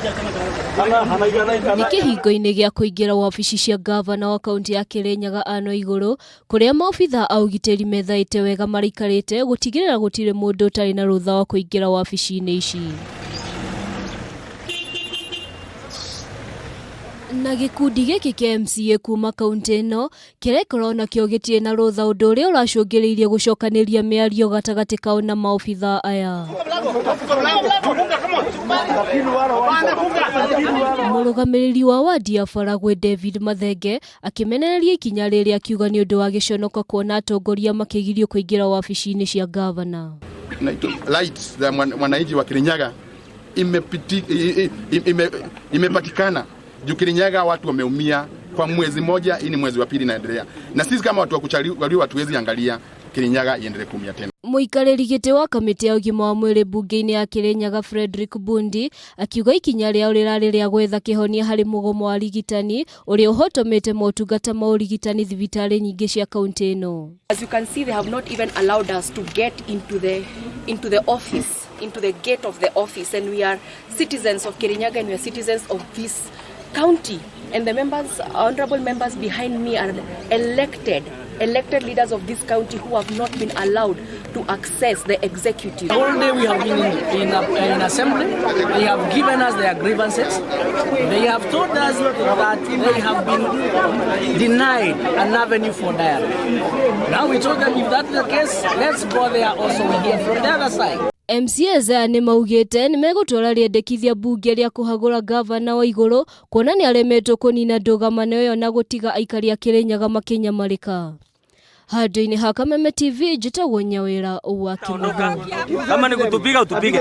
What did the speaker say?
Nĩ kĩhingo-inĩ gĩa kũingĩra wabici cia ngavana wa kaũntĩ ya Kĩrĩnyaga Anne Waigũrũ, kũrĩa maobithaa a ũgitĩri methaĩte wega maraikarĩte gũtigĩrĩra gũtirĩ mũndũ ũtarĩ na rũtha wa kũingĩra wabici-inĩ ici. Na gĩkundi gĩkĩ kĩa MCA kuma kaũntĩ ĩno kĩrekora onakĩo gĩtirĩ na rũtha ũndũ ũrĩa ũracũngĩrĩirie gũcokanĩria mĩario gatagatĩ kao na maobithaa aya. Mũrũgamĩrĩri wa wadi ya Baragwe David Mathenge akĩmenereria ikinya rĩrĩ akiuga nĩ ũndũ wa gĩconoko kuona atongoria makĩgirio kũingĩra wabici-inĩ cia ngavana. Rights za mwananchi wa Kirinyaga imepatikana juu Kirinyaga watu wameumia kwa mwezi moja, hii ni mwezi wa pili inaendelea, na sisi kama watu wa kuchaguliwa hatuwezi angalia Kirinyaga iendelee kuumia tena. Mũikarĩri gĩtĩ wa kamĩtĩ ya ũgima wa mwĩrĩ mbunge-inĩ ya Kĩrĩnyaga Frederick Bundi akiuga ikinya rĩao rĩrarĩ rĩa gwetha kĩhonia harĩ mũgomo wa arigitani ũrĩa ũhotomete motungata ma ũrigitani thibitarĩ nyingĩ cia kaũntĩ ĩno. As you can see, they have not even allowed us to get into the office, into the gate of the office, and we are citizens of Kirinyaga and we are citizens of this county. And the members, honorable members behind me, are elected leaders of this county who have not been allowed to access the executive. The whole day we have been in assembly. They have given us their grievances. They have told us that they have been denied an avenue for dialogue. Now we told them, if that's the case, let's go there also. We hear from the other side. MCAs aya nĩ maugĩte nĩ megũtwara rĩendekithia mbunge rĩa kũhagũra ngavana Waigũrũ kuona nĩ aremetwo kũnina ndũgamano ĩyo na gũtiga aikari a Kĩrĩnyaga makĩnyamarĩka. Handũ-inĩ ha Kameme TV, njĩtagwo Nyawĩra wa Kĩmotho. Kama ni kutupiga, utupige.